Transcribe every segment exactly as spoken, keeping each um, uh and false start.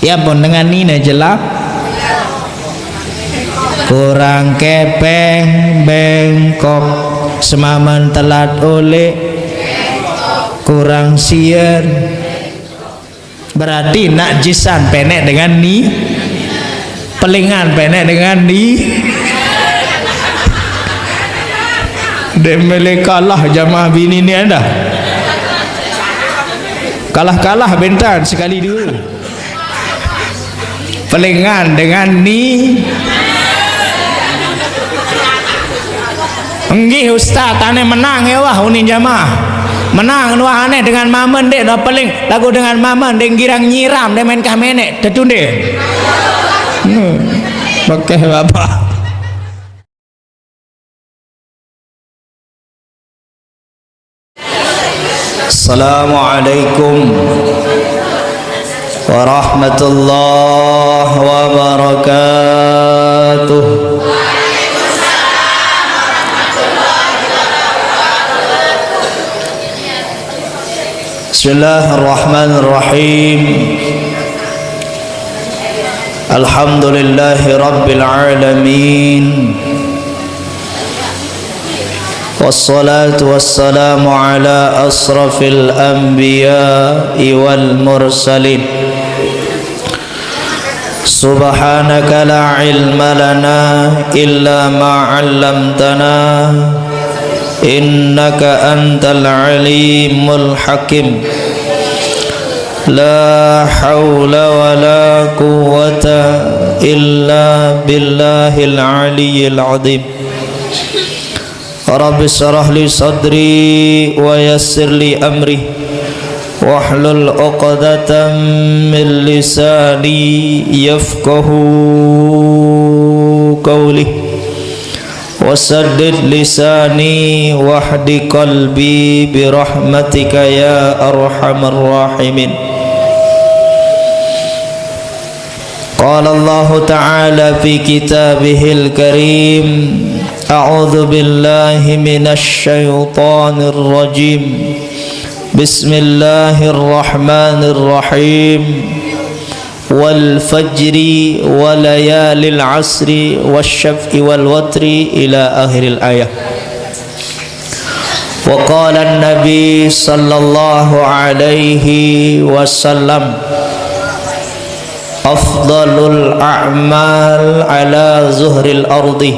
Ya pun dengan nine jelas. Kurang kepeng, bengkok, semamen telat ulik, kurang sian. Berarti nak jisan penek dengan ni, pelingan penek dengan ni. Dek mele kalah jamaah bini ni anda. Kalah-kalah bentan sekali dua. Pelingan dengan ni. Enggih ustaz, ane menang ya wah unin jamaah. Menang nuah ane dengan mamen dek no peling lagu dengan mamen dek girang nyiram dek main kah menek tetunde. Hmm. Pakai apa? Assalamualaikum warahmatullahi wabarakatuh. Bismillahirrahmanirrahim. Alhamdulillahi rabbil alamin. Wassalatu wassalamu ala asrafil anbiya'i wal mursalin. Subhanaka la ilma lana illa ma 'allamtana, innaka antal alimul hakim. La haula wa la quwwata illa billahil aliyyil azim. Rabbi syrah li sadri wa yassir li amri wahlul uqdatam min lisani yafqahu qawli. Wasaddid lisani wahdi qalbi birahmatika ya arhamar rahimin. Qala Allahu ta'ala fi kitabihil karim, a'udzu billahi minasy syaithanir rajim. Bismillahirrahmanirrahim. Wal fajri wa layalin 'asyrin wasyaf'i wal watri ila akhiril ayah. Wa qala an-nabi sallallahu alaihi wasallam, afdalul a'mal ala zuhril ardi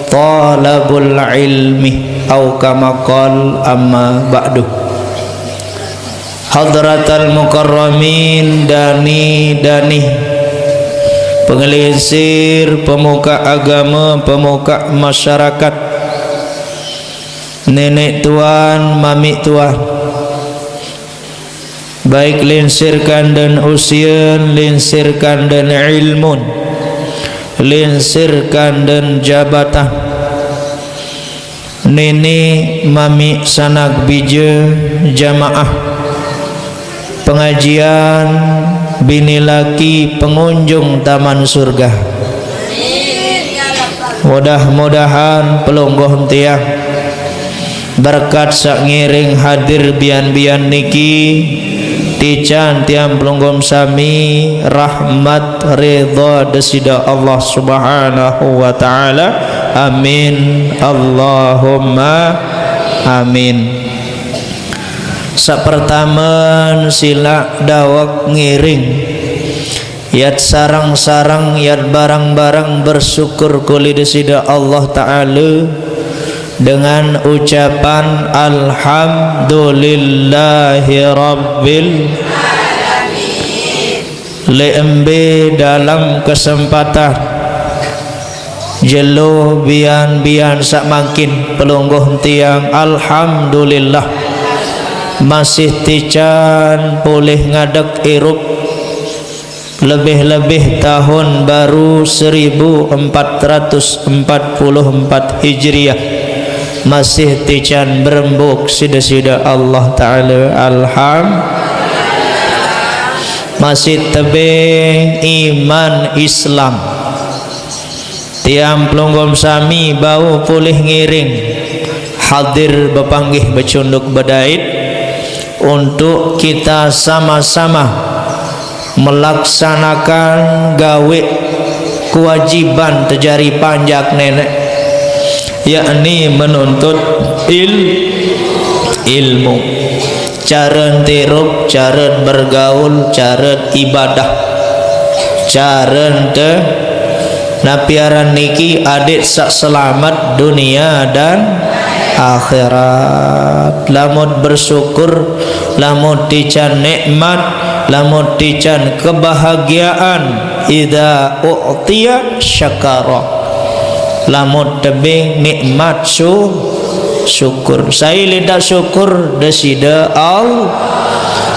talabul ilmi, au kama qal, amma ba'du. Hadratal mukarramin, dani-dani, pengelinsir, pemuka agama, pemuka masyarakat, nenek tuan, mamik tuan, baik linsir kanden usian, linsir kanden ilmun, linsir kanden jabatan. Nini mami sanak bija jamaah pengajian bini laki pengunjung taman surga. Mudah-mudahan pelungguh tiang berkat sak ngiring hadir bian-bian niki, tican tiang pelungguh sami rahmat ridha desida Allah Subhanahu wa Ta'ala. Amin. Allahumma amin. Sapertaman sila dawek ngiring. Yat sarang-sarang, yat barang-barang bersyukur kuli desida Allah Ta'ala dengan ucapan alhamdulillahi rabbil. Le'embe dalam kesempatan jelo bian-bian sak mangkin pelungguh tiang, alhamdulillah, masih tican pulih ngadek irup lebih-lebih tahun baru seribu empat ratus empat puluh empat Hijriah masih tican berembuk sida-sida Allah Ta'ala, alham. Masih tebe iman Islam. Tiang pelungguh sami bau pulih ngiring hadir bepanggih becunduk bedait untuk kita sama-sama melaksanakan gawe kewajiban tejari panjak nenek, yakni menuntut il-, ilmu. Cara tirup, cara bergaul, cara ibadah, cara te napi aran niki adik sak selamat dunia dan akhirat. Lamun bersyukur, lamun tican nikmat, lamun tican kebahagiaan, idza u'tiya syakara. Lamun tebing nikmat su-, syukur. Sai lintak syukur deside Allah.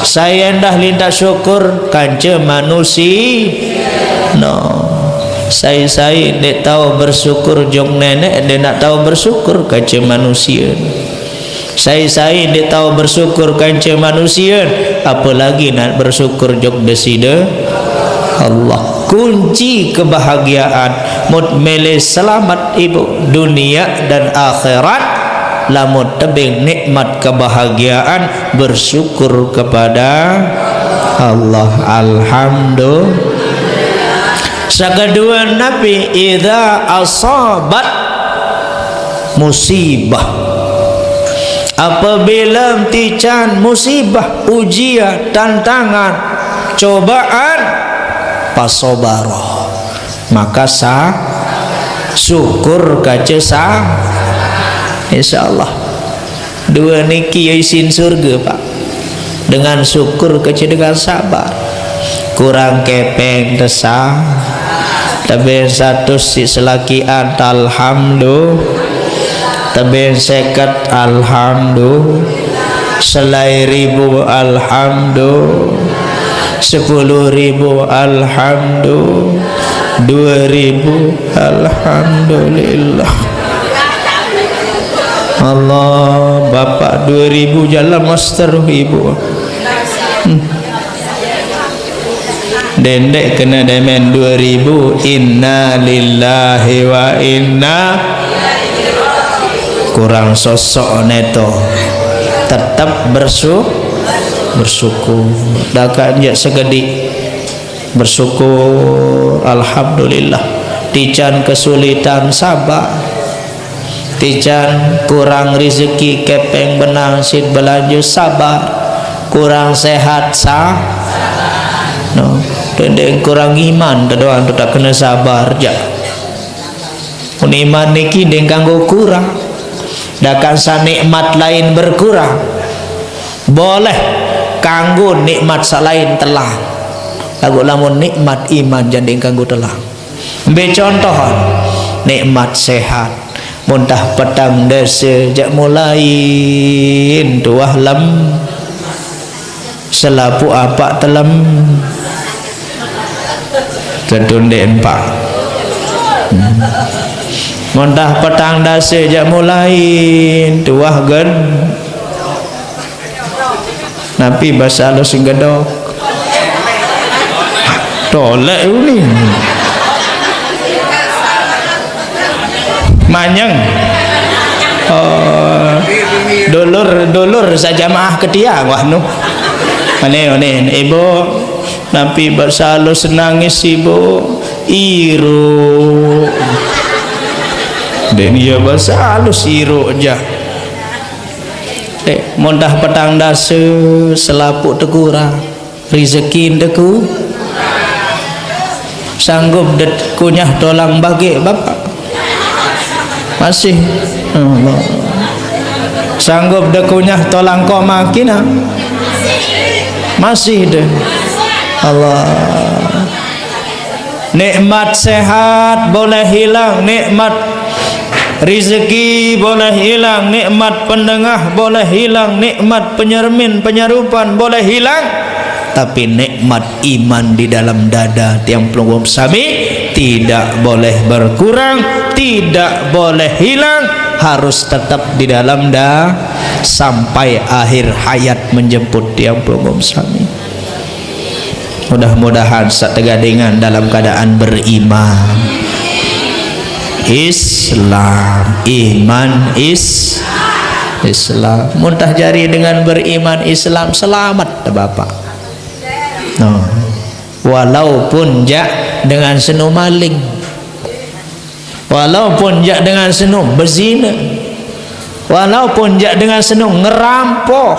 Sai endah lintak syukur kanca manusia. No. Sai-sai ndak tahu bersyukur jong nenek, ndak nak tahu bersyukur kanca manusia. Sai-sai ndak tahu bersyukur kanca manusia, apalagi nak bersyukur jong deside Allah. Kunci kebahagiaan, mut mele selamat ibu, dunia dan akhirat, lamun tebing nikmat kebahagiaan, bersyukur kepada Allah. Alhamdulillah. Sakadua napi, idza asabat musibah. Apabila tican musibah, ujian, tantangan, cobaan, pasobara. Maka sa-, syukur kaca sa-, insya Allah. Dua niki ya isin surga, Pak. Dengan syukur kaca dengan sabar. Kurang kepeng tesa. Tebeng satus si selakian, alhamdulillah. Tebeng seket, alhamdulillah. Selai ribu, alhamdulillah. Sepuluh ribu, alhamdulillah. Dua ribu, alhamdulillah. Allah, bapak dua ribu jalan master ibu. Hmm. Dendek kena demen dua ribu, inna lillahi wa inna, kurang sosok neto. Tetap bersu-, bersyukur. Dakan je segedi. Bersyukur, alhamdulillah. Tican kesulitan, sabar. Tican kurang rezeki, kepeng benang, sit belanja, sabar. Kurang sehat, sa-, no. Pendek kurang iman, kedoan tu tak kena sabar ja. Mun iman niki ding kanggo kurang. Dakan sa nikmat lain berkurang. Boleh kanggo nikmat salain telang. Lagu lamun nikmat iman janding kanggo telang. Mbe contoh, nikmat sehat. Muntah petang desa jak mulain tuah lem. Selapuq apak telem. Tentu ndeq empak. Hmm. Muntah petang dase jaq mulain tuah gen. Napi base alus gedok? Tolek uni. Manyeng. Oh, dulur, dulur sajamaah ketiang, wah, nu. Ane, ane, ibu, napi base alus nangis, ibu? Iruq. Den iya base alus iruq ja. Eh, muntah petang dase, selapuq tekurang. Rezeki ndeku. Sanggup det kunyah tolang bage, Bapak? Masih. Allah. Sanggup de kunyah tolang koma kina? Masih de. Allah. Nikmat sehat boleh hilang, nikmat rezeki boleh hilang, nikmat pendengah boleh hilang, nikmat penyermin, penyerupan boleh hilang. Tapi nikmat iman di dalam dada tiang pelungguh sami tidak boleh berkurang, tidak boleh hilang, harus tetap di dalam da-, sampai akhir hayat menjemput tiang pelungguh sami. Mudah-mudahan sategadingan dalam keadaan beriman. Islam, iman is-, Islam. Muntah jari dengan beriman Islam, selamat, Bapak. No. Walaupun jak dengan seno maling, walaupun jak dengan seno bezina, walaupun jak dengan seno ngerampoh,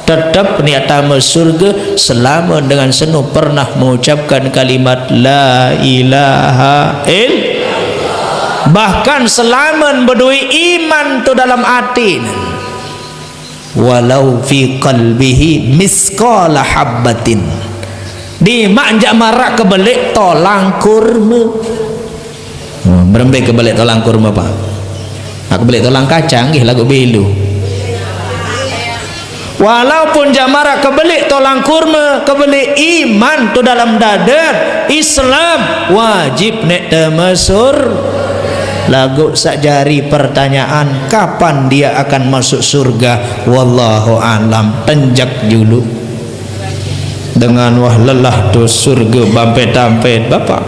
tetap niat tame surga selama dengan seno pernah mengucapkan kalimat la ilaha ill. Bahkan selama bedue iman tu dalam ati, walau fi qalbihi misqala habbatin. Di mak jak marak kebelik tolang kurma. Hmm, berembe kebelik tolang kurma, Pak? Aku belik tolang kacang, gih lagu belu. Walaupun jak marak kebelik tolang kurma, kebelik iman tu dalam dada, Islam, wajib nek temesur. Lagu sak jari pertanyaan, kapan dia akan masuk surga? Wallahu alam. Tenjak julu. Dengan wah lelah tu surga bampet-tampet, Bapak.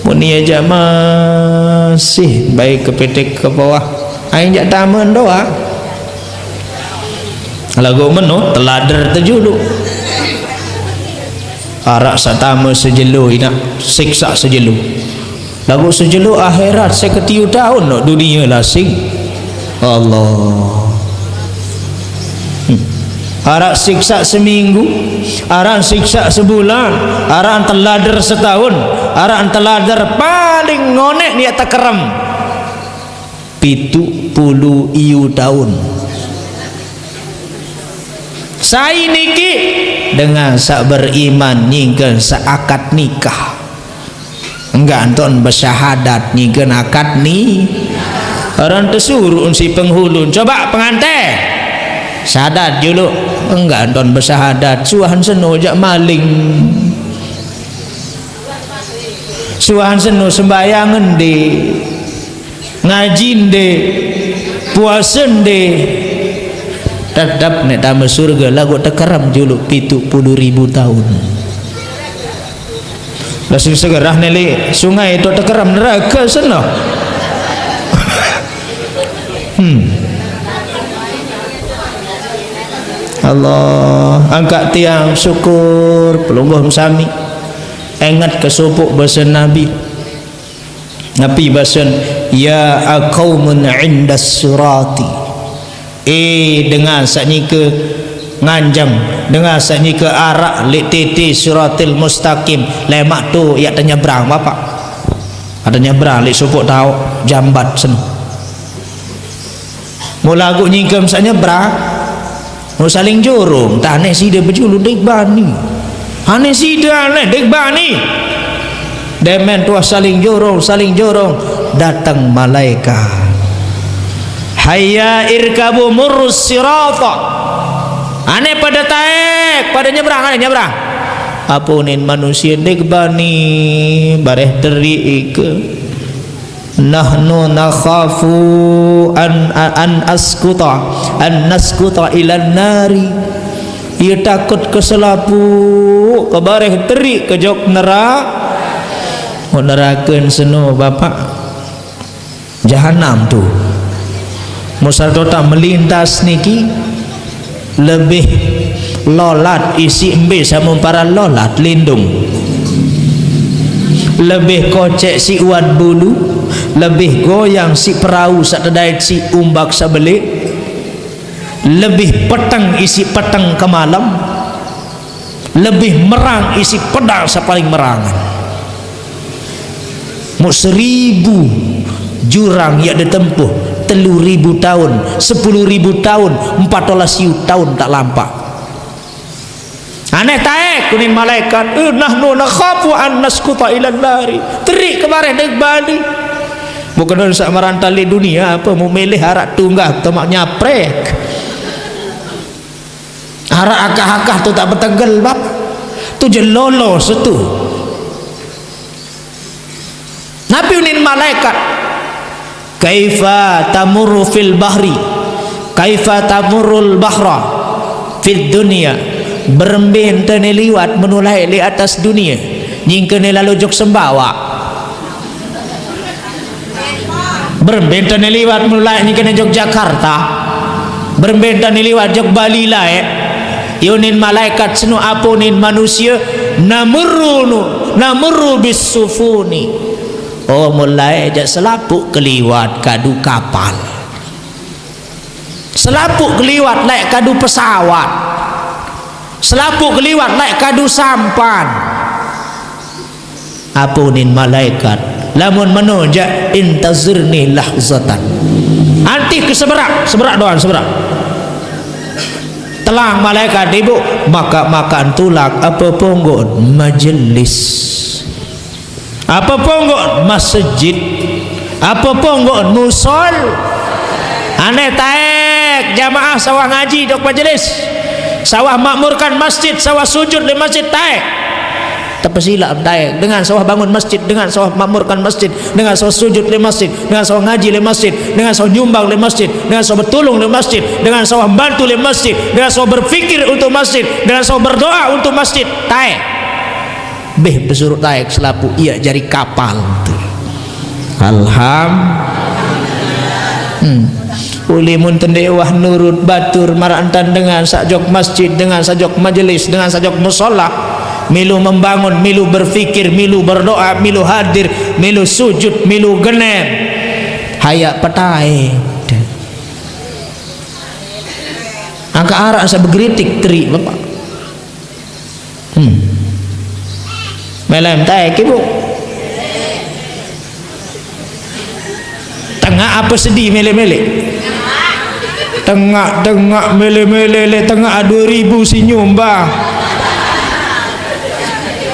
Muni aja masih baik kepitik ke bawah. Ain jak taman doa. Lagu meno telader tejulu. Arak satama sejelo inak, siksa sejelo. Lagu sejelo akhirat seketiu tahun no dunia lasing. Allah. Hmm. Arak siksa seminggu, arak siksa sebulan, arak telader setahun, arak telader paling ngonek niat tekerem. Pitu puluh iu tahun. Sai niki dengan sak beriman nyingken sak akad nikah. Enggak anton bersyahadat nyingken akad ni. Orang tesuruh si penghulu, coba pengantin. Syahadat julu. Enggak anton bersyahadat, suahan seno jak maling. Suahan seno sembahyang ende. Ngaji ende. Puasa ende. Tetap nek tame surga lagu tekerem julu pitu puluh ribu tahun. Lah sing segerah neli sungai tu tekerem neraka seno. Hmm. Allah, angkat tiang syukur, pelungguh sami. Ingat ke supuk basa Nabi. Nabi basen, ya qaumun indas sirati. Eh, dengan sak nyike nganjeng, dengan sak nyike arak lek titi siratil mustaqim, lemak tu yak tenyebrang, Bapak. Ada nyebrang lek supuk tauk jambat sen. Mula aku nyingkem sak nyebrang, mau saling jorong, tah aneh sida bejulu dek bani. Aneh sida aneh dek bani. Demen tuah saling jorong, saling jorong, datang malaikat. Hayya irkabu murus sirata. Aneh pada taek, pada nyebrang, aneh nyebrang. Apunin manusia dek bani, bareh teri ike. Nahnu nakhafu an, an askuta, an naskuta ilan nari. Ia takut ke selapu, ke bareh teri ke jok nerak. Mau neraken seno, Bapak. Jahanam tu. Musar tota melintas niki. Lebih lolat isi embe samun para lolat lindung. Lebih kocek si uat bulu, lebih goyang si perahu sak tedait si umbak sabelik, lebih peteng isi peteng kemalem, lebih merang isi pedang sapaling merangan. Muk seribu jurang yak ditempuh, telu ribu tahun, sepuluh ribu tahun, empat belas ribu tahun tak lampak. Aneh taek kunin malaikat, eh, nahnu nakhafu an naskuta ilan nari. Terik kebareh dek bani. Bukan sak merantau di dunia apa, mau milih arak tunggah, temak nyaprek. Arak akah-akah tu tak betegel, Bab. Tu je lolos tu. Nabi unin malaikat. Kaifa tamurru fil bahri? Kaifa tamurrul bahra fid dunya? Berembe ente ne liwat menulai di atas dunia. Nyingke ne lalu jok Sembawa. Berembe ente ne liwat menulai nyingke ne jok Jakarta. Berembe ente ne liwat jok Bali lae. Yunin malaikat senu apunin manusia. Namurru, namurru bis sufuni. Oh, mulai jak selapuk keliwat kadu kapal. Selapuk keliwat laik kadu pesawat. Selapuk keliwat laik kadu sampan. Apa unin malaikat? Lamun menunjak, "Intazirni lahzatan." Antih ke seberak, seberak doang, seberak. Telang malaikat ibu, maka makan tulak apa punggun majelis. Apa punggun masjid. Apa punggun musol. Aneh taek jamaah sawah ngaji jok majelis. Sawah makmurkan masjid, sawah sujud di masjid taek. Tepesila taek dengan sawah bangun masjid, dengan sawah makmurkan masjid, dengan sawah sujud di masjid, dengan sawah ngaji di masjid, dengan sawah nyumbang di masjid, dengan sawah bertulung di masjid, dengan sawah bantu di masjid, dengan sawah berpikir untuk masjid, dengan sawah berdoa untuk masjid. Taek. Beh, besurut taek selapu ia jari kapal tu. Alham. Hmm. Uli mun tende wah nurut batur marak entan dengan sajok masjid, dengan sajok majelis, dengan sajok musala, milu membangun, milu berfikir, milu berdoa, milu hadir, milu sujud, milu gener. Hayak petai. Angka arak asa begeritik teri, Bapak. Hmm. Melem taek ibu. Tengah apa sedih melek-melek? Tengah, tengah, melek-melek, lek tengah dua ribu senyum, bah.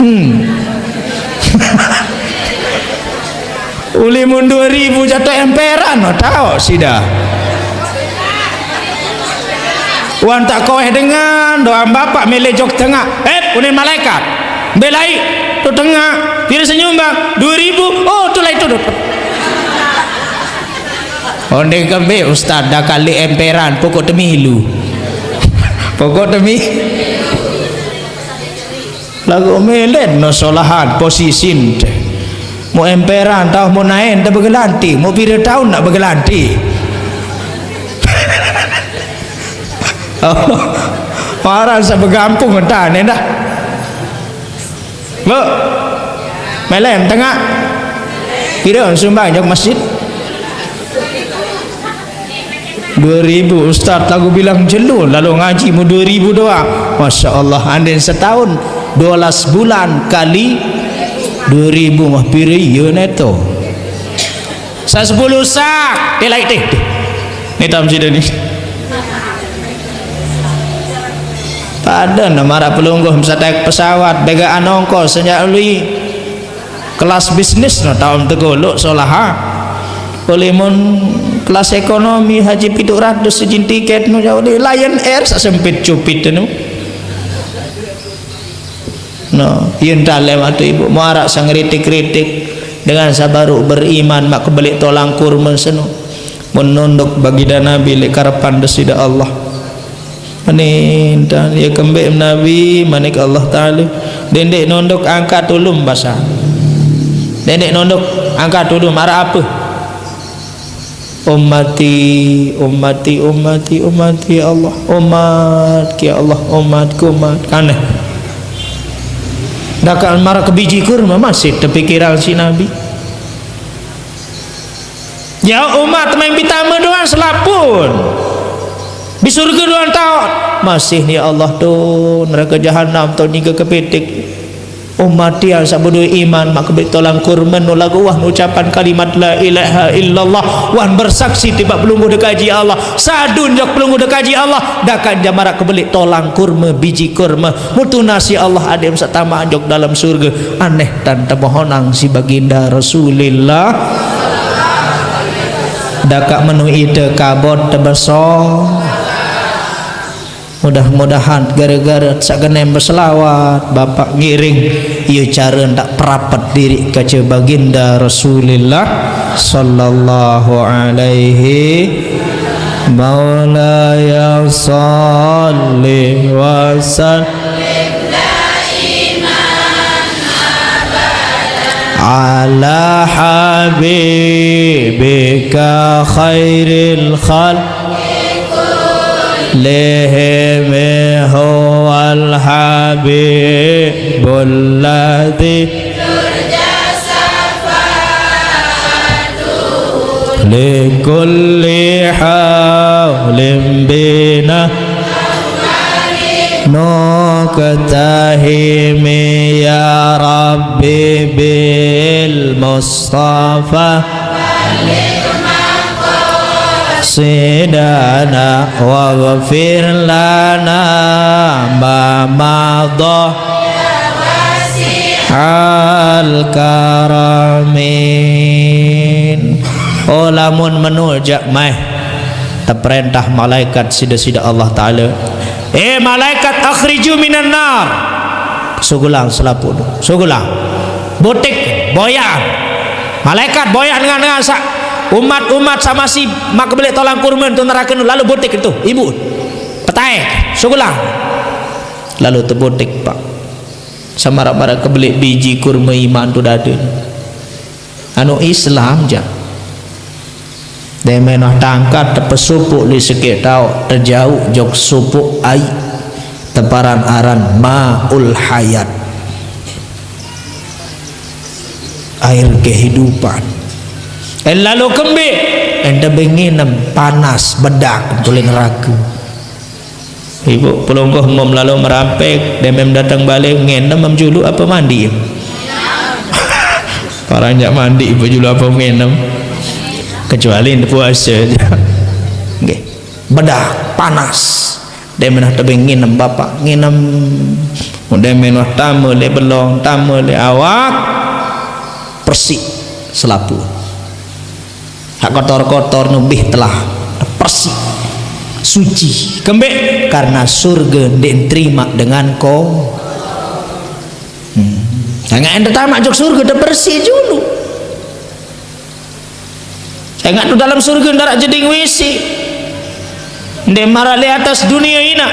Hmm. Uli mun dua ribu jatuh emperan, no, tahu sida. Wan tak koeh dengan doang bapak melejok tengah. Eh, unin malaikat. Belai tu tengah. Pira senyumbang? Dua ribu. Oh, tu lai tu. Onde kembe ustaz dah kali emperan pokok temilu. Pokok temi. Lagu melet no solahan posisin te. Mau emperan tau mau naen te begelanti, mau pira tahun nak begelanti. Oh, parah sa begampung entah ni dah. Bu, melem tengah. Pira sumbang jok masjid? Dua ribu, ustaz lagu bilang jelu, lalu ngaji mu dua ribu doang. Masya Allah, andin setahun dua belas bulan kali dua ribu mah pira iya neto. Sa sepuluh sak, teh lain teh. Teh. Ni tam sida ni. Pada nama arah pelungguh mesti taek pesawat, begaan ongkos, senjak lui. Kelas bisnis no tahun tegolok solaha. Boleh mun kelas ekonomi haji pitu ratus sijin tiket nu jauh di Lion Air sak sempit cupit nu. No, yen talem atau ibu muarak sang kritik-kritik dengan sabaru beriman mak kebelik tolang kurma seno. Menunduk baginda Nabi lek karepan desida Allah. Manintan, ya kembek Nabi, manik Allah Ta'ala. Dendek nunduk angkat ulum basa. Dendek nunduk angkat ulum arah apa? Ummati, ummati, ummati, ummati, ya Allah. Umat, ya Allah, umat, umat. Kaneh. Dakal marah ke biji kurma masih terpikiran si Nabi. Ya umat main bitama doang selapun. Di surga doang taut. Masih ni Allah tu neraka jahanam tu niga kepitik. Umat tiang sabudu iman mak kebit tolang kurmen nu lagu wah ucapan kalimat la ilaha illallah wan bersaksi tiba pelungguh dekaji Allah sadun jak pelungguh dekaji Allah dakan jamarak kebelik tolang kurma biji kurma. Mutu nasi Allah adim satama anjok dalam surga. Aneh tan tamohonang si baginda Rasulillah. Dakak menu ite kabot tebeso. Mudah-mudahan gara-gara sagenem beselawat bapak ngiring iya cara ndak perapet diri kaca baginda Rasulillah sallallahu alaihi. Maulaya salli wa sallim ala habibika khairil khalq. لهم هو الحبيب الذي لكل حول بنا نقتهم يا ربي بالمصطفى سيدنا واغفر لنا ما مضى الكرم. Oh, lamun menu jak mai, teperintah malaikat sida-sida Allah Ta'ala. Eh, malaikat, akhriju minan nar. Sugulang selapuq. Sugulang. Butik, boyaq. Malaikat boyaq dengan-dengan saq umat-umat saq masih maq kebelik tolang kurme tu nerake, lalu butik tu, ibu. Petai, sugulang. Lalu tebutik, Pak. Saq maraq-maraq kebelik biji kurme iman tu dade. Anu Islam ja. Demen noh tangkat tepesupuq li sekeq taoq, tejauq jok supuq aiq, teparan aran maul hayat. Air kehidupan. En lalu kembeq, ente benginem panas bedak tuli nerake. Ibu pelungguh mum lalu merampek, demen dateng bale nginem em juluq ape mandi? Parang jak mandi ibu juluq ape nginem? Kecuali ente puase. Nggih. Bedak, panas. Demen tebeng nginem bapak, nginem. Demen tame le belong, tame le awak. Persik selapuq. Hak kotor-kotor nubih telah persik, suci. Kembeq? Karena surge ndeq terima dengan ko. Hmm. Sengaq ente tamaq jok surge tebersih julu. Sengaq tu dalam surge ndaraq jeding W C. Ndeq maraq leq atas dunie inaq.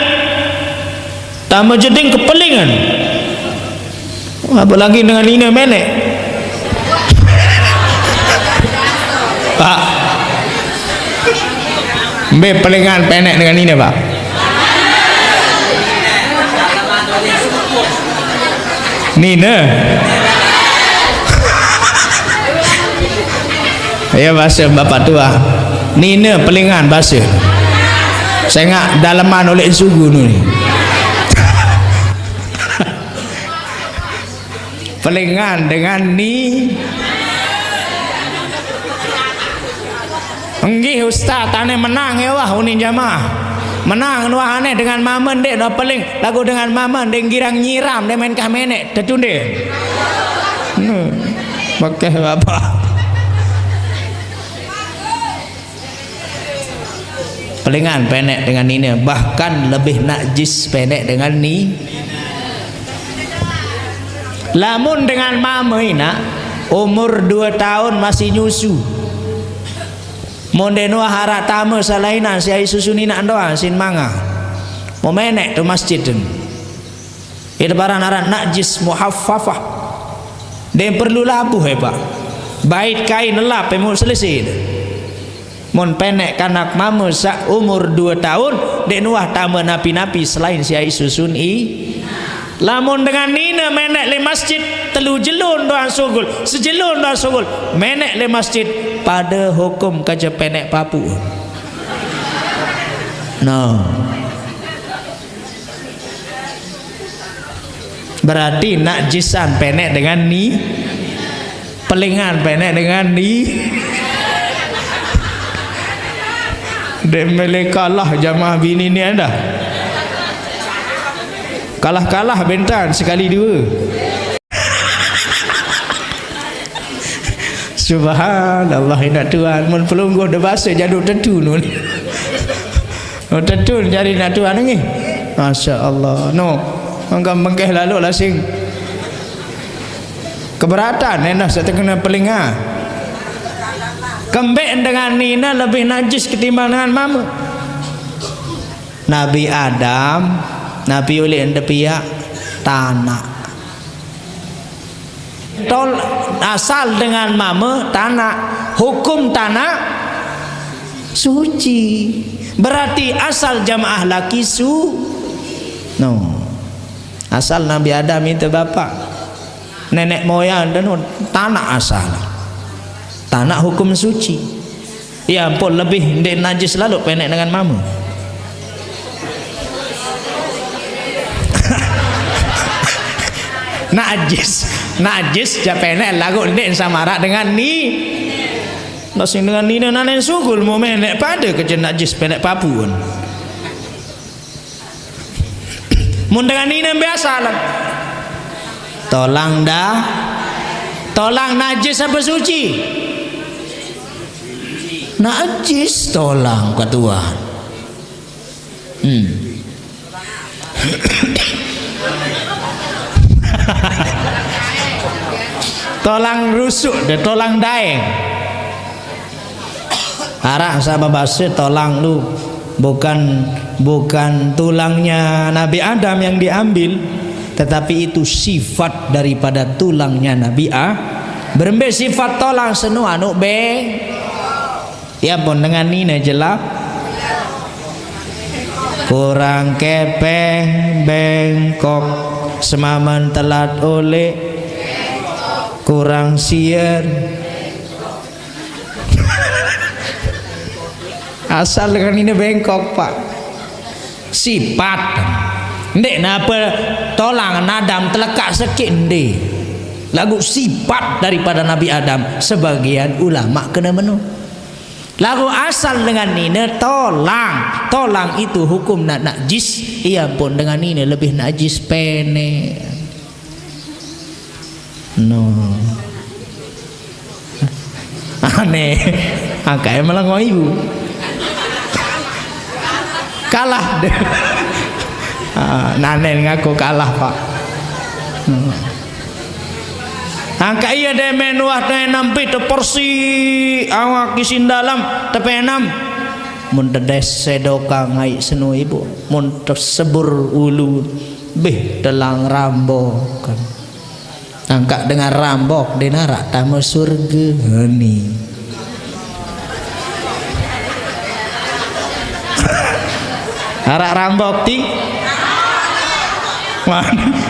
Tame jeding kepelingan. Apalagi dengan nine meneq. Pak. Mbe pelingan peneq dengan nine, Pak? Nine. Ya, base bapak tua. Nine pelingan base. Sengaq daleman uleq sugu nu ni. Pelingan dengan ni. Enggih, Ustaz, ane menang ya wah unin jamaah. Menang nuah aneh dengan mame ndeq no peling, laguq dengan mame ndeq girang nyiram, ndeq main kah meneq, tetunde. Nu, bekeh bapak. Pelingan peneq dengan nine, bahkan lebih najis peneq dengan ni. Lamun dengan mame inaq, umur due taun masih nyusu. Mun ndeq nuah araq tame selainan siq aiq susun inaq doang sin manga. Memeneq tu masjid tu. Ite paran aran najis muhaffafah. Ndeq perlu labuh, eh, Pak. Bait kain lap, eh, mu selesai. Mun peneq kanak mame saq umur due taun, ndeq nuah tame napi-napi selain siq aiq susun i. Lamun dengan nine meneq leq masjid, telu jelun doang sugul, sejelun doang sugul, meneq leq masjid, pade hukum kance peneq papuq. No. Berarti najisan peneq dengan ni, pelingan peneq dengan ni. Ndeq mele kalah jamaah bini ni dah. Kalah-kalah bentan sekali dua. Subhanallah, inaq tuan, mun pelungguh de base jadu tetu nun. Oh, tetu jari inaq tuan nggih. Masya Allah. No, mangga mengkeh lalu lasing. Keberatan endah saq tekena pelinga. Kembeq dengan nine lebih najis ketimbang dengan mame? Nabi Adam, Nabi uleq ente piaq tanaq. Tol, asal dengan mame tanaq. Hukum tanaq suci. Berarti asal jamaah laki su-, no. Asal Nabi Adam itu bapak. Nenek moyang dan tanak asal. Tanak hukum suci. Ya ampun, lebih ndeq najis lalu penek dengan mama. Najis, najis ja penek lagu ndeq sama arak dengan ni. Nah, sing dengan nine nanen sugul mau menek pada kerja najis penek papuan. Mun dengan nine biasa lah. Tolang dah. Tolang najis apa suci? Najis tolang ketua. Hmm. Tolang rusuk deh, tolang daeng. Araq saq bebase tolang lu bukan, bukan tulangnya Nabi Adam yang diambil, tetapi itu sifat daripada tulangnya Nabi A. Berembe sifat tolang senu anu be. Ya pun dengan nine jelas. Kurang kepeng, bengkok, semamen telat oleh, kurang sier. Asal dengan nine bengkok, Pak. Sifat. Ndeq napa tolang nadam telekaq sekeq ndeq. Lagu sifat daripada Nabi Adam, sebagian ulama kena menu. Lagu asal dengan nine tolang. Tolang itu hukum nak najis. Ia pun dengan nine lebih najis pene. No. Aneh. Angkaq malah ngoyu. Kalah deh. Ah, nanen ngaku kalah, Pak. Hmm. Angkaq iya deh menuah deh nampi te persi awak isin dalam tepenam. Mun tedes sedoka ngai senu ibu. Mun tersebur ulu bih telang rambokan. Angkaq dengan rambok ndeq naraq tame surge. Ni. Araq rambok ti? Wah,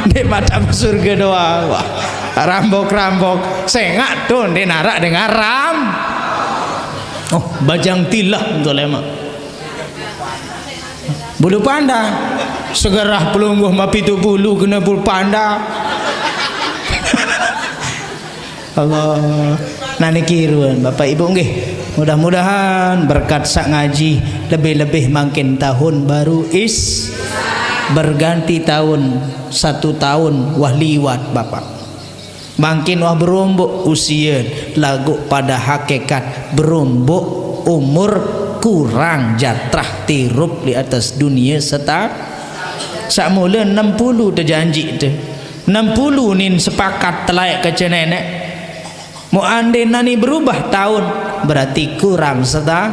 ndeq maq tame surge doang. Wah, rambok-rambok. Sengaq to ndeq naraq dengan ram-, oh, bajang tilah to lemaq. Bulu panda. Segerah pelungguh ma pitu pulu kena bulu panda. Allah. Nah, niki ruan, Bapak Ibu, nggih. Mudah-mudahan berkat saq ngaji, lebih-lebih mangkin tahun baru is berganti tahun, satu tahun wah liwat, Bapak. Mangkin wah berombok usie, laguq pada hakikat berombok umur kurang jatrah tirup di atas dunie seta-, saq mule enam puluh tejanji te. Enam puluh nin sepakat telaeq kance neneq. Mu ande nani berubah taun, berarti kurang seta-,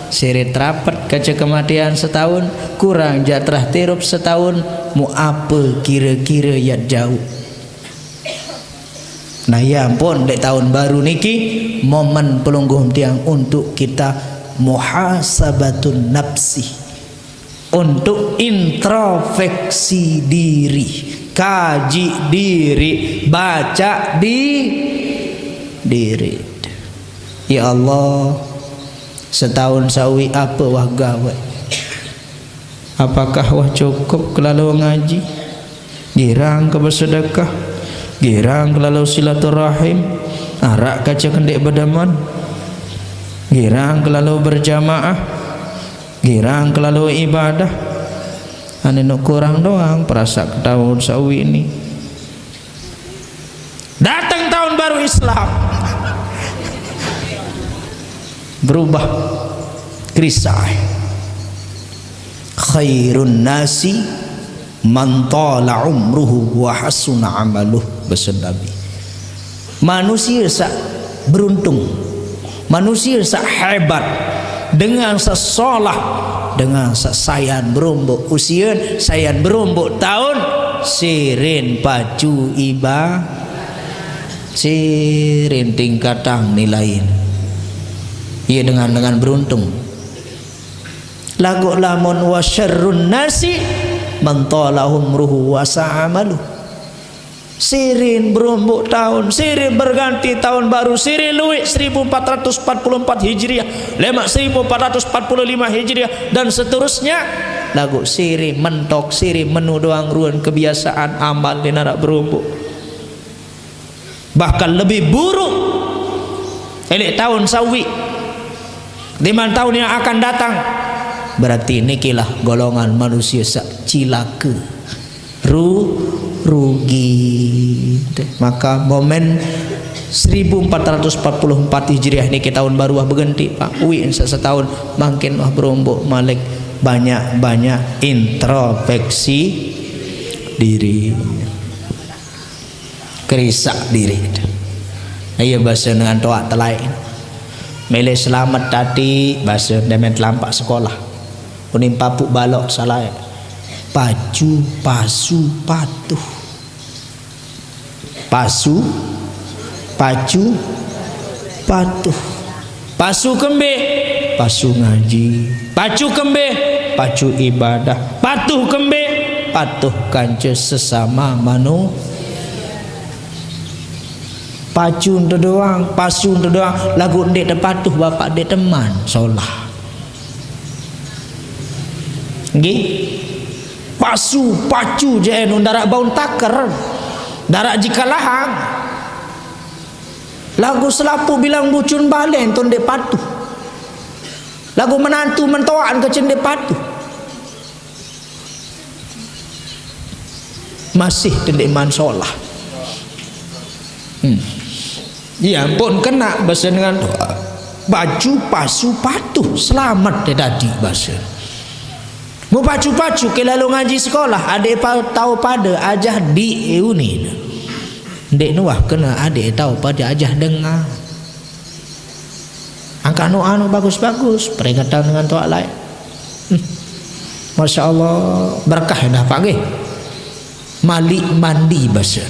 sirit rapet kance kematian setaun, kurang jatrah tirup setaun, mu ape kire-kire yat jauq? Nah, ya ampun, leq taun baru niki momen pelungguh tiang untuk kita muhasabatun nafsi, untuk introspeksi diri, kaji diri, baca di diri. Ya Allah, setaun sawi ape wah gaweq? Apakah wah cukup kelalo ngaji? Girang ke besedekah, girang kelalo silaturahim, araq kace kendeq bedemen, girang kelalo berjamaah, girang kelalo ibadah. Ane nuk kurang doang perasaq ketaun sawi ni. Dateng taun baru Islam. Berubah. Krisai. Khairun nasi man tala umruhu wa hasuna amaluh, base Nabi. Manusia saq beruntung, manusia saq hebat, dengan saq solah, dengan saq sayan berombok usie, sayan berombok taun, sirin pacu iba-, sirin tingkatang nilain. Ie dengan, dengan beruntung. Laguq lamun wa syarrun nasi man tala umruhu wa sa'a amaluh. Sirih berumbuk taun, sirih berganti taun baru, sirih lueq seribu empat ratus empat puluh empat Hijriah, lemaq seribu empat ratus empat puluh lima Hijriah, dan seterusnya. Laguq sirih mentok, sirih menu doang ruen kebiasaan amal ndeq naraq berumbuk. Bahkan lebih buruk eleq taun saq uiq timbang taun yang akan datang. Berarti nikilah golongan manusie saq cilake. Ru-, rugi. Maka momen seribu empat ratus empat puluh empat Hijriah niki taun baru wah begenti, Pak. Uiq saq setaun mangkin wah berumbuk malik, banyak-banyak introspeksi diri. Kerisaq diriq. Nah, iya, base dengan toaq telaeq. Mele selamet tati, base demen telampaq sekolah. Unin papuq baloq salaeq. Pacu, pasu, patuh. Pasu, pacu, patuh. Pasu kembe? Pasu ngaji. Pacu kembe? Pacu ibadah. Patuh kembe? Patuh kance sesama manu-, pacu ento doang, pasu ento doang, laguq ndeq tepatuh, Bapak, ndeq teman solah. Nggih? Pasu, pacu, je eno ndaraq baun taker, ndaraq jikalahang. Laguq selapuq bilang bucun balen to ndeq patuh. Laguq menantu mentoaqan kance ndeq patuh. Masih tendeqman solah. Hmm. Iya, ampun kena base dengan pacu, pasu, patuh, selamet de dadi base. Mu pacu-pacu ke lalo ngaji sekolah, adeq pa-, tao pade ajah diuni. Ndeq nuah kena adeq tao pade ajah denga. Angkaq no anu bagus-bagus, peringetan dengan toaq laeq. Hmm. Masya Allah, berkah dah pagi. Malik mandi base.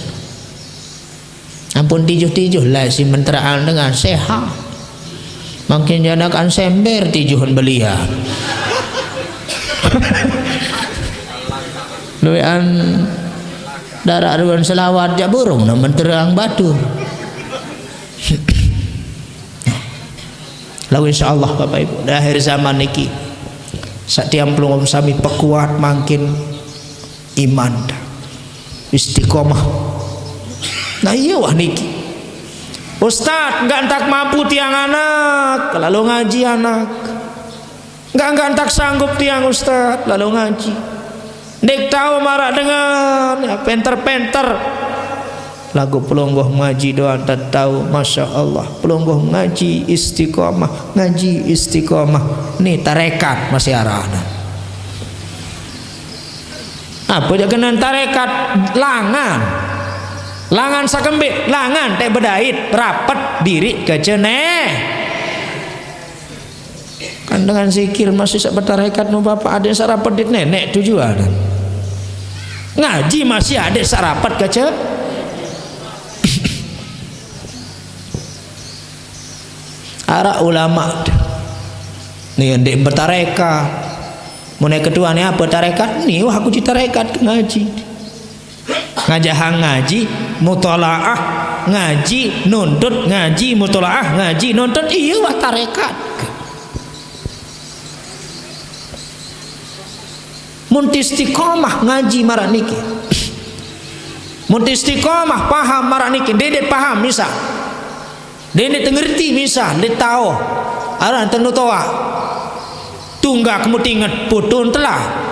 Ampun tijuh-tijuh laeq si menteraan dengan sehat. Mangkin janakan sember tijuhan belian. Lueqan daraq ruen selawat jaq burung ne menterang batur. Lalu insyaallah, Bapak Ibu, di akhir zaman niki, saq tiang pelungguh sami pekuat mangkin iman, istiqomah. Nah, iya wah niki. Ustaz, nggak entak mampu tiang anak, lalu ngaji anak. Nggak, nggak entak sanggup tiang, Ustaz, lalu ngaji. Ndeq tao maraq dengan, ya, penter-penter. Laguq pelungguh ngaji doang tetao, Masya Allah. Pelungguh ngaji istiqomah, ngaji istiqomah. Ni tarekat masih arana. Apa jaq kenan tarekat? Langan. Langan sakembe? Langan teq bedait, rapet diriq kecene. Kan dengan zikir masih saq betarekat no Bapak, adeq saq rapet dit neneq tujuan. Ngaji masih adeq saq rapet kece. Araq ulama ni ndeq betarekat. Mun ketuane apa tarekat? Ni wah aku ji tarekat ngaji. Ngajahang ngaji, mutolaah, ngaji, nuntut, ngaji, mutolaah, ngaji, nuntut, iya wah tarekat. Mun istiqomah ngaji maraq niki. Mun istiqomah paham maraq niki, ndeq paham misal. Ndeq tengerti misal, ndeq tao. Aran tenu toaq. Tunggak mutinget putun telah.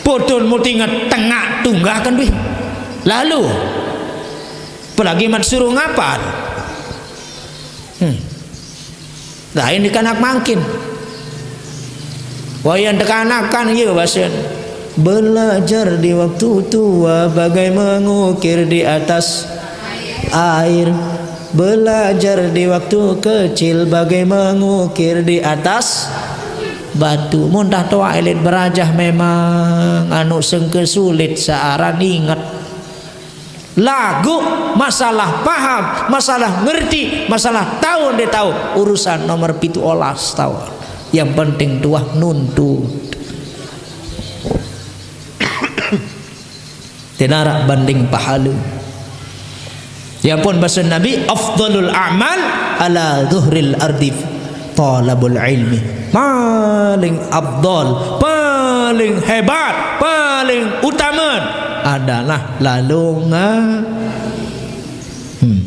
Putun mutinget tengaq tunggak kendui. Lalu, apalagi mat suruh ngapal. Hmm. Lain dekanak mangkin. Wayah dekanakan, iya, basen. Belajar di waktu tua bagai mengukir di atas air. Belajar di waktu kecil bagai mengukir di atas batu. Mun dah toaq elit berajah memang anu sengke sulit searan inget. Laguq masalah paham, masalah ngerti, masalah tao ndeq tao, urusan nomor pitu olas tao. Yang penting tuah nuntut. Teu narak banding pahala. Ya pun bahasa Nabi, "Afdalul a'mal ala zuhril ardi talabul ilmi." Paling afdal, paling hebat, paling utama adalah lalungan. Hmm.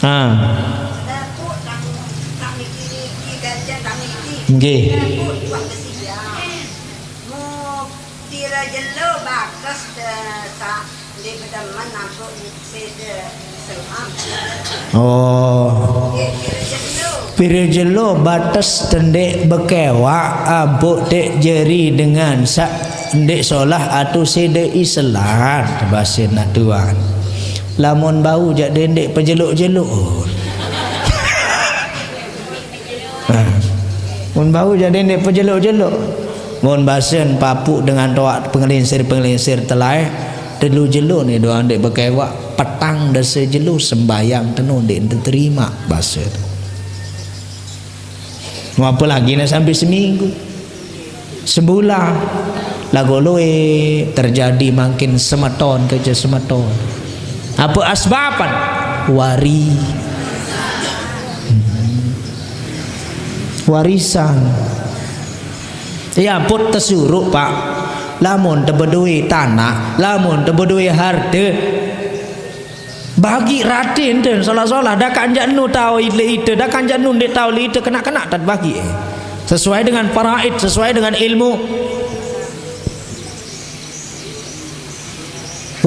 Ah. Nggih. Pira jelo bates te sa ndeq bedemen ampuk sede selam. Oh. Nggih, pira jelo. Pira jelo bates te ndeq bekewaq ampuk teq jeri dengan saq ndeq solah atau sede iselan, base naq tuan. Lamun bau jaq dendeq pejeluk-jeluk. Nah, mun bau jaq dendeq pejeluk-jeluk. Mun basen papuq dengan toaq pengelinsir-pengelinsir telae, telu jelo ni doang ndeq bekewaq, petang dase jelo sembahyang tenu ndeq teterimaq, base. Mau apa lagi nak sampai seminggu? Sebulan. Laguq lueq terjadi mangkin semeton kance semeton. Apa asbapan? Wari. Hmm. Warisan. Ya, put tesuruq, Pak. Lamun tebedoe tanaq, lamun tebedoe harte, bagi raten ten solah-solah, dakaq jaq nu tao leq ite, dakaq jaq nu ndeq tao leq ite, kenaq-kenaq tat bagi, eh. Sesuai dengan faraid, sesuai dengan ilmu.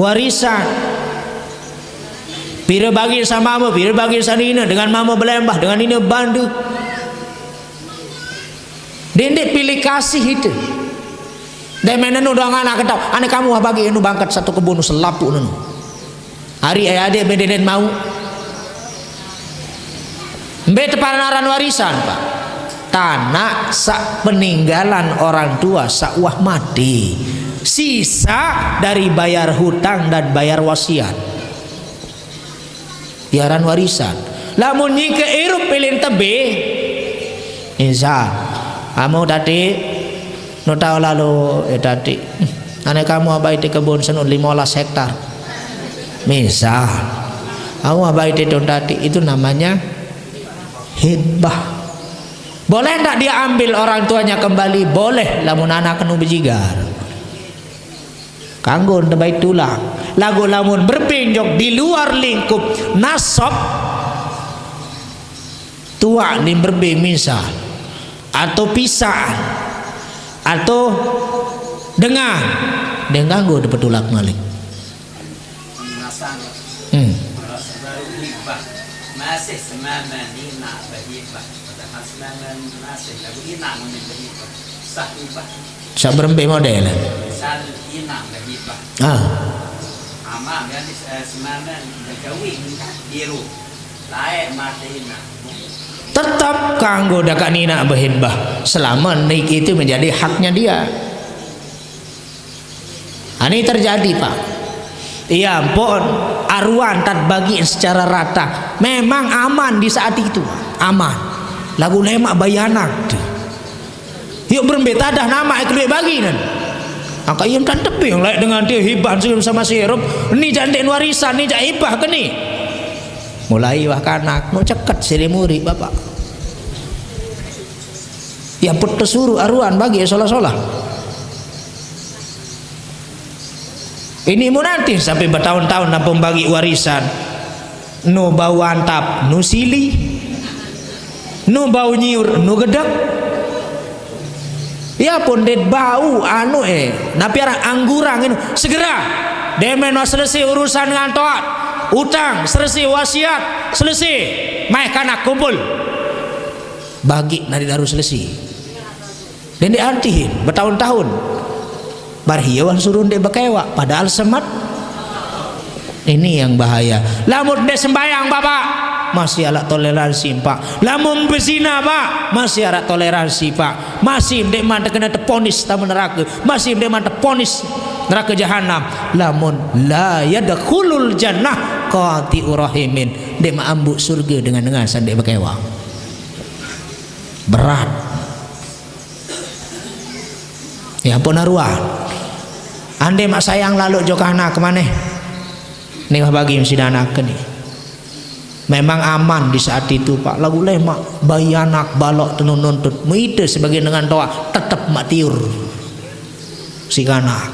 Warisan. Pire bagi sa mame, pire bagi sa nine, dengan mame belembah, dengan nine bandu. Dendeq pilih kasih ite. Demen enu doang anak ketau. Ane kamu bagi enu bangket satu kebun selapuq nenu. Ari ade bededet mau. Mbe teparan aran warisan, Pak? Tanaq saq peninggalan orang tua saq wah mati. Sisa dari bayar hutang dan bayar wasiat. Iaran warisan. Lamun nyike irup pilin tebe, misal, kamu tadi nu tao lalo, eh, tadi, ane kamu abai te kebun senu limolas hektar. Misal, kamu abai te tun tadi, itu namanya hibah. Boleh ndak dia ambil orang tuanya kembali? Boleh, lamun anak nu bejigar. Kanggo tebai tulak. Laguq lamun berpinjok di luar lingkup nasab, tuaq ni berbe misal, atau pisaq, atau dengah, ndeq kanggo tepetulak malik. Hmm. Masih semamen inaq behibah. Padahal semamen masih laguq inaq muni behibah. Sah hibah. Saq berembe model? Sal inaq behibah. Ah. Amaq gadis, eh, semamen begawi biru. Laeq mate inaq. Tetep kanggo dakaq ninaq behibah. Selama niki itu menjadi haknya dia. Ini terjadi, Pak. Iya, ampun, aruan tat bagi secara rata. Memang aman di saat itu, aman. Laguq lemaq bayi anak tu. Yuk berembe tadah namaq kelueq bagi nan. Angkaq iem tan tebing laeq dengan tie hibah sirem sama sirup. Ni jaq ndeqn warisan, ni jaq hibah ke ni. Mulai wah kanak, nu ceket sire muri, Bapak. Ya, put tesuruq aruan bagi solah-solah. Ini mun nanti sampai bertahun-tahun nampung bagi warisan. Nu bau antap, nu sili. Nu bau nyiur, nu gedek. Ya pun det bau anu, eh, napi aran anggurang ini. Segera. Demen wah selesai urusan ngantoat. Utang, selesai wasiat, selesai. Maeh kanak kumpul. Bagi nari daru selesai. Dendeq antihin, bertahun-tahun. Bar hie wah suruh ndeq bekewaq, padahal semet. Ini yang bahaya. Lamun ndeq sembahyang, Bapak, masih araq toleransi, Pak. Lamun bezina, Pak, masih araq toleransi, Pak. Masih ndeqman tekene teponis tame nerake, masih ndeqman teponis nerake jahanam. Lamun la yadkhulul jannah qati'u rahimin, ndeqman ambuq surge dengan-dengan saq ndeq bekewaq. Berat. Ya ampun aruan. Ande mak sayang lalu jok anak maneh. Ni wah bagi mesti anak ni. Memang aman di saat itu, Pak. Lagu lemak, bayi anak, balok tenun nuntut. Muite sebagai dengan toa, tetep mak tiur. Si kanak.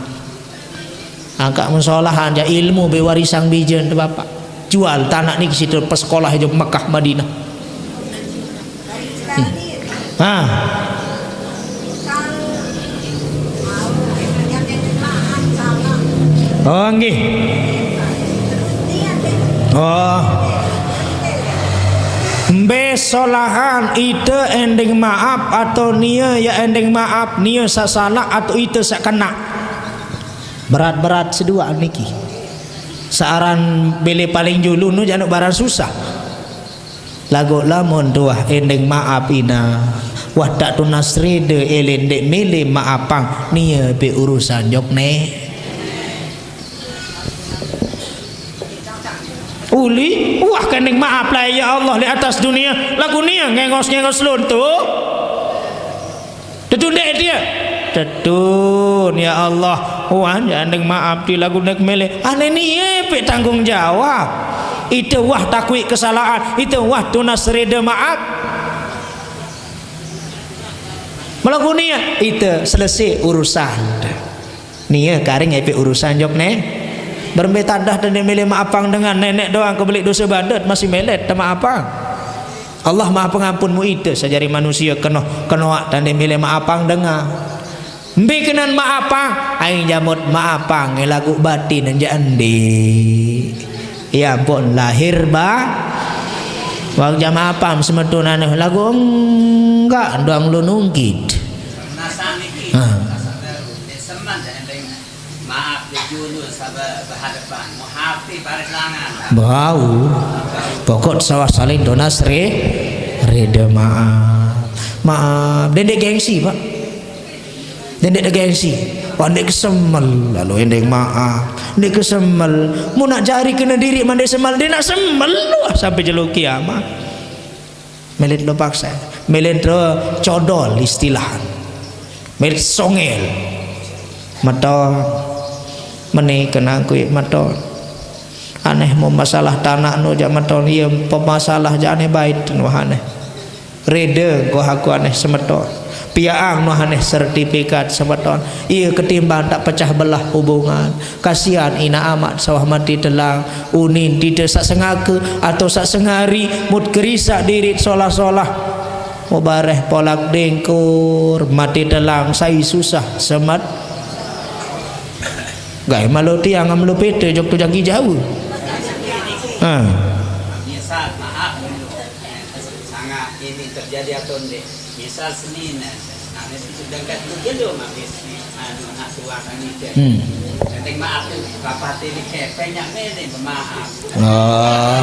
Angkat musolahan ja ilmu be warisan bijen tu bapak. Jual tanah ni ke situ, pas sekolah aja Mekah Madinah. Hmm. Ha. Oh, nggih. Oh. Mbe solahan ite endeng maap atau nie ya endeng maap, nie saq salaq atau ite saq kenaq? Berat-berat seduaq niki. Searan bele paling julu nu jaq nuq barang susah. Laguq lamun tuah endeng maap ina, wah tak tunas rede elen ndeq mele maapang, nie be urusan jok ne. Uli, wah kendeng maap lah ya Allah di atas dunia, laguq nie ngengos-ngengos luntu. Tetu ndeq tie? Tetun, ya Allah. Wah, jandeng maap ti laguq ndeq mele. Ane nie pe tanggung jawab. Ite wah takui kesalahan, ite wah tunas rede maap. Melaku nie, ite selesai urusan. Nie karing epe urusan jok ne. Berembe tadah tende mele maapang dengan nenek doang kebelik dosa badet masih melet temaapang. Allah Maha Pengampun muite sejari manusia kenoh, kenoaq tande milih maapang denga. Mbe kenan maapang, aing jamut maapang laguq batin enjak endi. Ya ampun, lahir ba. Wang jam apam semeton aneh laguq enggak doang lu nungkit. Ha. Maap, jujur, sabar, berhadapan. Mau hati baris langan. Bau. Pokok sawah saling tunas re, reda maaf. Maaf. Dendeq gengsi, Pak. Dendeq gengsi. Wah, ndeq kesemel, lalu endeng maaf. Ndeq kesemel. Mun nak jari kena diri mandeq semel, ndeq nak semel. Wah, sampai jelo kiamat. Melet lo paksa. Melet lo codol istilah. Melet songel. Meton. Meni kena kui meton. Aneh mau masalah tanah nu jak meton. Iya pemasalah jak aneh bait nu aneh. Rede ko aku aneh semeton. Piaang nu aneh sertifikat semeton. Iya ketimbang tak pecah belah hubungan. Kasian ina amat sawah mati telang, unin tite saq sengake atau saq sengari mut kerisaq dirit solah-solah. Mubareh polak dengkur, mati telang sai susah semet. Gae malu tiang am lu pete jok tu jangki jauh. Ha. Sangat ini terjadi atau ndeq? Misal senine, ane sedengkat tu jelo mabis ni, anu, nak tuah kan itu. Hmm. Penting maaf tu, bapak tili kepeng nyak mele maaf. Oh.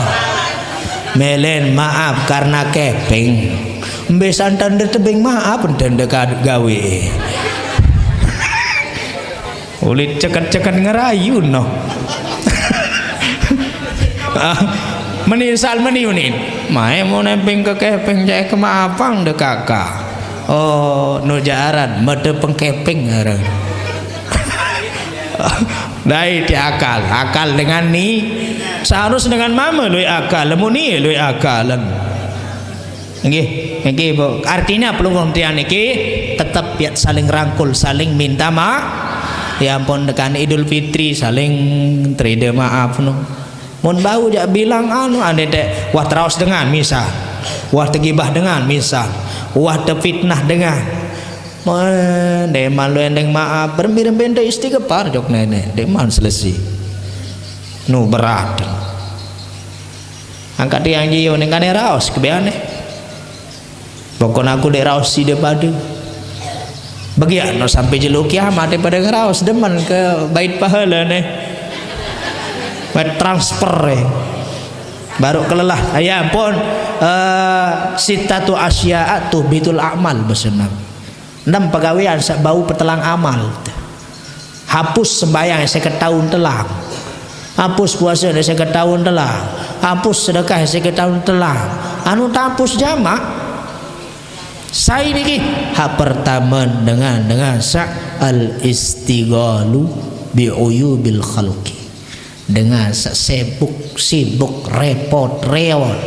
Melen maaf karena kepeng. Mbe santan de tebeng maaf, enten de ka-, gawe. Ulit ceket-ceket ngerayu no. Ah, menisal meni unin. Mae mau nemping ke kepeng jai ke maapang de kaka. Oh, nu jaran, mede pengkepeng aran. Dai ti akal, akal dengan ni. Seharus dengan mama lui akal, lemu ni lui akalan. Nggih, nggih, Bu. Artinya pelungguh tiang niki tetep ya saling rangkul, saling minta maaf. Ya ampun, tekan Idul Fitri saling teride maaf no. Mun bau jak bilang anu ande dek wah teraos dengan misal. Wah tegibah dengan misal. Wah tefitnah dengan. Mun de malu endeng maaf, berembe-rembe de istighfar jok nenek, de man selesai. Nu berat. Angkat tiang jiu ning kane raos kebiane. Pokokne aku dek raos side pade. Begian no sampai jelo kiamat daripada ngeraos demen ke bait pahala ne. Bait transfer e. Baru kelelah. Ya ampun. Eh, sitatu asya'a tuhbitul a'mal besenam. Enam pegawean saq bau petelang amal. Hapus sembahyang seket taun telang. Hapus puase seket taun telang. Hapus sedekah seket taun telang. Anu tapus jamak. Sai niki? Hak pertama dengan, dengan sa al istighalu bi uyubil khalqi. Dengan sa sibuk, sibuk, repot, rewot.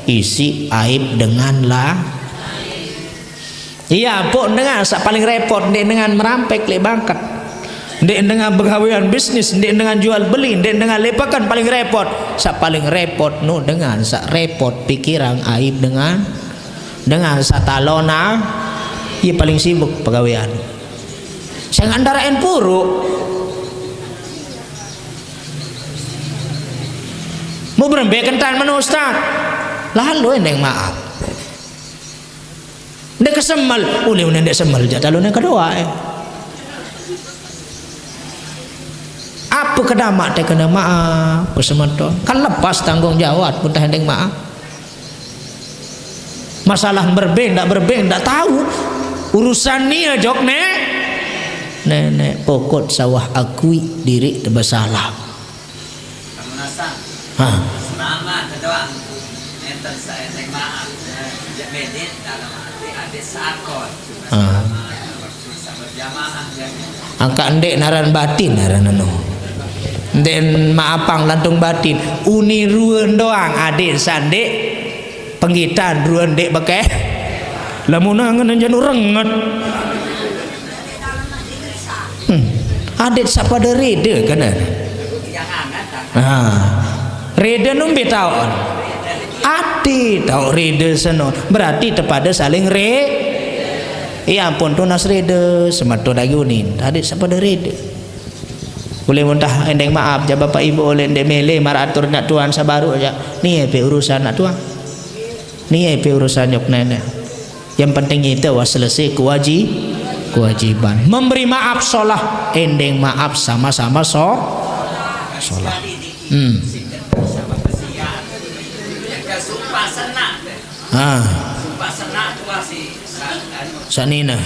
Isi aib dengan lah. Iya, pok dengan sa paling repot, ndeq dengan merampek leq bangket. Ndeq dengan begawean bisnis, ndeq dengan jual beli, ndeq dengan leq peken paling repot. Sa paling repot nu dengan sa repot pikiran aib dengan, dengan sa talona, ie paling sibuk pegawean. Sengaq ndaraq en puruk. Mu berembe kentan menu, Ustaz? Lalo endeng maaf. Ndeq kesemel, ulih unin ndeq semel, jaq talon yang kedua, eh. Apa kedamaq tekena maaf, ke semeton? Kan lepas tanggung jawab, pun tah endeng maaf. Masalah berbe, ndak berbe, ndak tahu. Urusan nie jok, Nek. Nenek pokok sawah akui diri tebesalah. Kamu nasang. Ha. Selama kedoang. Nenten saya teh maaf. Ya, medit dalam arti ada sakon. Ah. Angkaq ndeq naran batin, naran anu. Ndeq maapang lantung batin. Uni ruen doang, adeq saq ndeq penggitan, ruen ndeq bekeh. Lamun angen janu renget. Hmm. Adeq saq pade rede kene. Ah. Rede numbe taoqn? Ati taoq rede seno. Berarti tepade saling re-, ya ampun, tunas rede, semeton lagi unin. Adeq saq pade rede. Ulih muntah endeng maaf, jaq Bapak Ibu ulih ndeq mele maraq atur naq tuan sabaruq jaq. Nie pe urusan naq tuan. Nie pe urusan jok neneq. Yang penting ite wah selesai kewaji-, kewajiban. Memberi maaf solah, endeng maaf sama-sama so-, solah. Hmm. Ah. Saq nine.